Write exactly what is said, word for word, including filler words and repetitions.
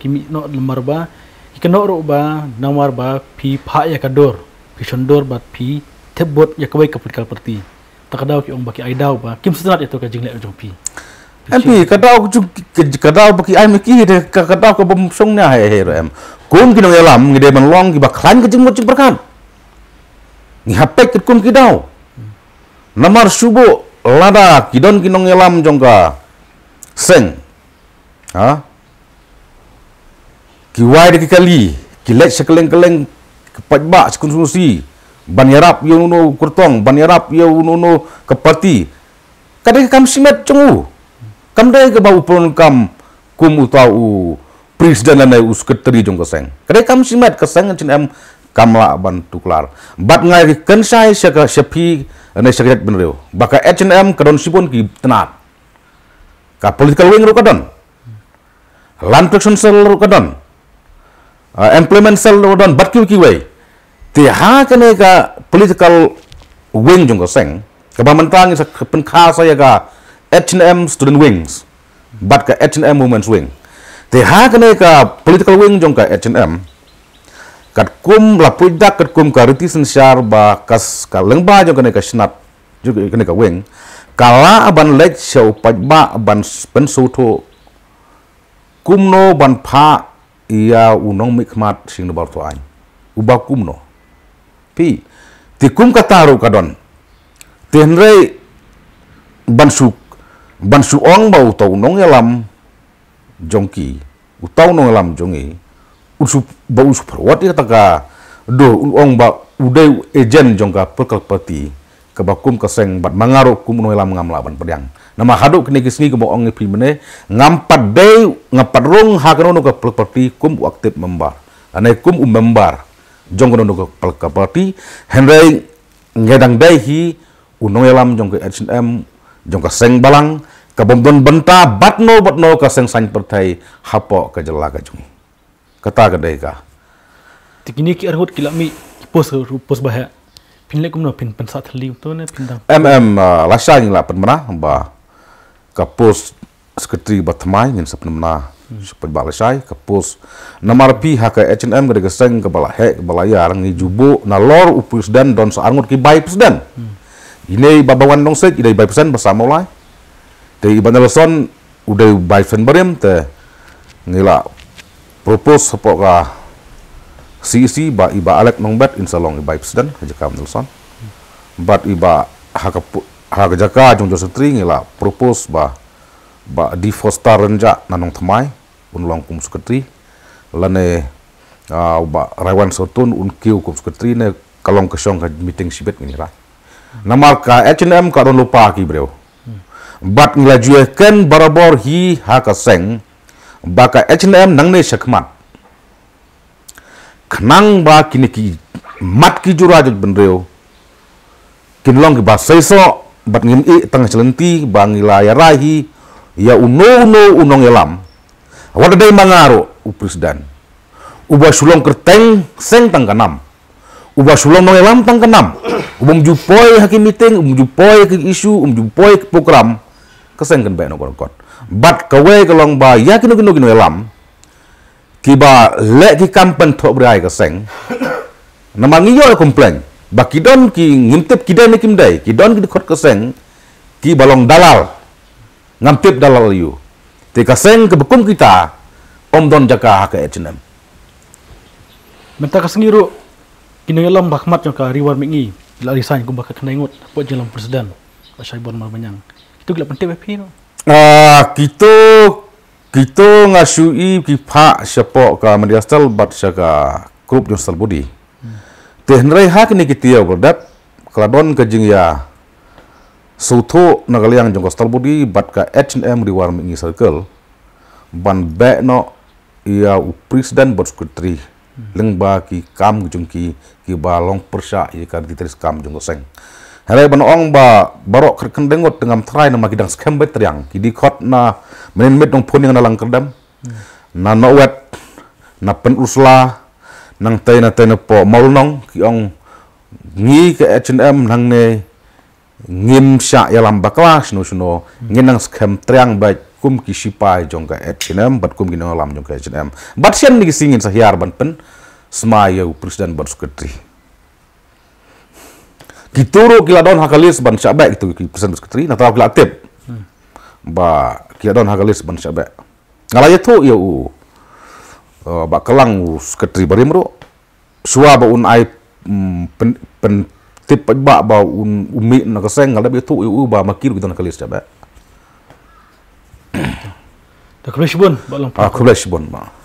Ki mih noh namar ba ki kynnoh ruh ba namar ba phi phah ïa ka dur, phi shon dur bad phi thep vote ïa kawei ka political party. Ta ka daw ki ong ba ki ai daw ba kim sngewtynnat ïa to ka jingleh jong phi. Em phi, ka daw ka jong ki, ka daw ba ki ai ma ki de, ka, ka daw ka bym shong na hei hei ruh em. Kum ki nongïalam ngi dei ban long kiba khlaiñ ka jingmut jingpyrkhat. Ngi hap peit katkum ki daw. Namar shu buh lada ki don ki nongïalam jong ka seng, ha, ki wai da ki kali, ki leit sha kylleng kylleng, ki paidbah sha constituency, ban ïarap ïa uno uno u kyrtong, ban ïarap ïa uno uno ka party. Ka dei ka kam shimet jong u. Kam dei kaba u pynlong kam kum uta u president lane u secretary jong ka seng. Ka dei kam shimet, ka seng H N M kam lah ban tuklar. Bad nga ïakynshai sha ka, sha phi, ne sha ka jaitbynriew, ba ka H N M ka don shibun ki tnat. Ka political wing ruh ka don. Land Protection Cell ruh ka don. Ah, Employment Cell ruh ka don, bad kiwei kiwei. Te ha kane ka political wing jong ka seng, kaba mynta ngi sa pynkha sa ïa ka H N M Student Wings bad ka H N M Women's Wing. Te ha kane ka political wing jong ka H N M, katkum la poi dak katkum ka riti synshar ba ka s-, ka lyngba jong kane ka shnat, jong kane ka wing, ka lah ban leit sha u paidbah ban s-, pynsngewthuh kumno ban phah ïa u nongmihkhmat sha ïing dorbar thaw aiñ. Uba kumno. Phi, te kum kata ruh ka don. Te hynrei ban shu, ban shu ong ba uta u nongïalam jong ki, uta u nongïalam jong ngi, un shu, ba un shu pyrwat ïa kata ka dur, un ong ba u dei u agent jong ka political party kaba kum ka seng, bad ma nga ruh kum u nongïalam ngam lah ban pdiang. Namar haduh kine ki sngi kumba ong ïa phi mynne, ngam pat dei, ngam pat rung ha kano kano ka political party kum u active member, lane kum u member jong kano kano ka political party. Hynrei ngi dang dei hi u nongïalam jong ka H N M, jong ka seng balang, ka bym don bynta bad no bad no ka seng saiñ pyrthei hapoh ka jylla ka jong ngi. Kata ka dei ka. Te kine ki arngut ki la mih, ki post, post ba heh. Phin leh kumno, phin pynsah thylli to ne phin dang. Em, em, ah, lashai ngi la pynbna ba ka post secretary ba thymmai ngin sa pynbna. Hmm. Sha paidbah lashai, ka post. Namar phi, ha ka H N M ka dei ka seng kaba la heh, kaba la ïar, ngi ju buh nalor u president, don sa arngut ki vice president. Hmm. Ine i Bah Bawan Dongseit, i dei vice president ba sa Mawlai. Te i Bah Nelson u dei u vice president barim, te ngi la propose hapoh ka C E C ba i Bah Alex Nongbet in sa long i vice president ha jaka u Bah Nelson. Bad i Bah, ha ka pu-, ha ka jaka jong u General Secretary ngi la propose ba, Bah D Foster Rynjah na Nongthymmai un long kum secretary, lane, ah, u Bah Raiwan Sotun un kiew kum secretary, ne ka long ka shong ka meeting shibit, ngin ïa rai. Namar ka H N M ka don lypa ki briew. Bad ngi la ju ïakren barabor hi ha ka seng ba ka H N M nangne shakhmat, khnang ba kine ki mat ki jura jaitbynriew kin long kiba seisoh, bad ngim ïeh tang sha lynti ba ngi la ïa rai hi ïa uno uno u nongïalam. Wat la dei ma nga ruh u president, uba shu long kyrteng seng tang ka nam, uba shu long nongïalam tang ka nam, u bym ju poi ha ki meeting, u bym ju poi ha ki issue, u bym ju poi ha ki program, ka seng kan beh noh ka record. Bad kawei ka long ba ïa kino kino ki nongïalam kiba leh ki kam pynthohbria ïa ka seng, namar ngi ïoh complain ba ki don ki, ngim tip ki dei ne kim dei, ki don ki dkhot ka seng kiba long dalal. Ngam tip dalal aïu. Te ka seng kaba kum kita ym don jaka ha ka H N M. Mynta ka sngi ruh ki nongïalam ba khmat jong ka Ri War Mihngi la resign kumba ka khyndai ngut hapoh jingïalam president, Bah Shaibon Marbaniang. Kito ki la pyntip ïa phi noh? Ah, kito, kito nga shu i ki phah shapoh ka Media Cell bad sha ka group jong Stalbody. Hmm. Te hynrei ha kine ki taïew ba la dep, ka la don ka jingïa sngewthuh na ka liang jong ka Stalbody bad ka H N M Ri War Mihngi Circle ban beh noh ïa u president bad secretary, hmm, lyngba ki kam jong ki, kiba long pyrshah ïa ka riti kam jong ka seng. Hynrei ban ong ba baroh khyndai ngut te ngam tharai, namar ki dang skhem beit triang, ki dkhot na Mynnin Miet Nongphoniang na Langkyrdem, hmm, na Nongwet, na Pynursla, nangtei nangtei napoh Mawlynnong, ki ong ngi ka H N M nangne ngim shah ïalam bakla shano shano, hmm, ngin nang skhem triang beit kum ki shipai jong ka H N M bad kum ki nongïalam jong ka H N M. Bad shen ni ki sngi ngin sa hiar ban pynsmai ïa u president bad secretary. Kito ruh ki la don ha ka list ban shah beh, kito ki president secretary, nangta ki la tip ba ki la don ha ka list ban shah beh. Nga la ïathuh ïa u, uh, Bah Klang, u secretary barim ruh. Shuwa ba un ai, mm, pyn, pyntip pat ba, ba un, u mih na ka seng, nga la ïathuh ïa u ba ma ki ruh ki don ha ka list shah beh. Da khublei shibun, Bah Long. Ah, khublei shibun, bah.